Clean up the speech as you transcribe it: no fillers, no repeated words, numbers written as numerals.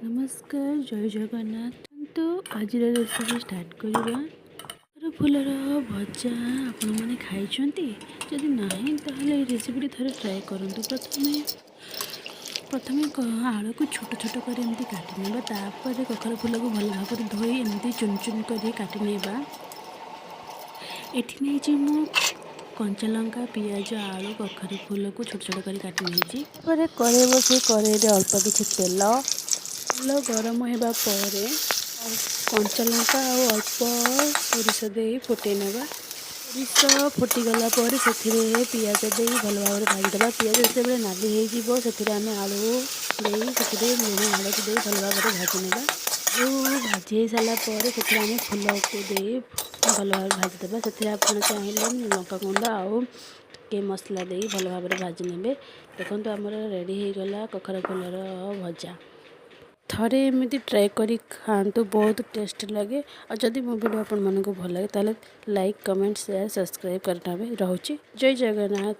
ନମସ୍କାର, ଜୟ ଜଗନ୍ନାଥ। ତ ଆଜିର ରେସିପି ଷ୍ଟାର୍ଟ କରିବା। କଖାରୁ ଫୁଲର ଭଜା ଆପଣମାନେ ଖାଇଛନ୍ତି? ଯଦି ନାହିଁ, ତାହେଲେ ଏଇ ରେସିପିଟି ଥରେ ଟ୍ରାଏ କରନ୍ତୁ। ପ୍ରଥମେ ପ୍ରଥମେ ଆଳୁକୁ ଛୋଟ ଛୋଟ କରି ଏମିତି କାଟି ନେବା। ତାପରେ କଖାରୁ ଫୁଲକୁ ଭଲ ଭାବରେ ଧୋଇ ଏମିତି ଚୁନ ଚୁନ କରି କାଟି ନେବା। ଏଠି ନେଇଛି ମୁଁ କଞ୍ଚା ଲଙ୍କା, ପିଆଜ, ଆଳୁ, କଖାରୁ ଫୁଲକୁ ଛୋଟ ଛୋଟ କରି କାଟି ନେଇଛି। ତାପରେ କରେଇ ବସେଇ କରେଇରେ ଅଳ୍ପ କିଛି ତେଲ। ତେଲ ଗରମ ହେବା ପରେ କଞ୍ଚା ଲଙ୍କା ଆଉ ଅଳ୍ପ ସୋରିଷ ଦେଇ ଫୁଟେଇ ନେବା। ସୋରିଷ ଫୁଟିଗଲା ପରେ ସେଥିରେ ପିଆଜ ଦେଇ ଭଲ ଭାବରେ ଭାଜିଦେବା। ପିଆଜ ଯେତେବେଳେ ନାଲି ହେଇଯିବ, ସେଥିରେ ଆମେ ଆଳୁ ଦେଇ, ସେଥିରେ ଲୁଣ ହଳଦୀ ଦେଇ ଭଲ ଭାବରେ ଭାଜି ନେବା। ଆଳୁ ଭାଜି ହେଇସାରିଲା ପରେ ସେଥିରେ ଆମେ ଫୁଲକୁ ଦେଇ ଭଲ ଭାବରେ ଭାଜିଦେବା। ସେଥିରେ ଆପଣ ଚାହିଁଲେ ଲଙ୍କା ଗୁଣ୍ଡ ଆଉ ଟିକେ ମସଲା ଦେଇ ଭଲ ଭାବରେ ଭାଜି ନେବେ। ଦେଖନ୍ତୁ, ଆମର ରେଡ଼ି ହେଇଗଲା କଖାରୁ ଫୁଲର ଭଜା। ଥରେ ଏମିତି ଟ୍ରାଏ କରି ଖାଆନ୍ତୁ, ବହୁତ ଟେଷ୍ଟ ଲାଗେ। ଆଉ ଯଦି ମୋ ଭିଡ଼ିଓ ଆପଣମାନଙ୍କୁ ଭଲ ଲାଗେ, ତାହେଲେ ଲାଇକ୍, କମେଣ୍ଟ, ସେୟାର, ସବସ୍କ୍ରାଇବ୍ କରିନେବେ। ରହୁଛି, ଜୟ ଜଗନ୍ନାଥ।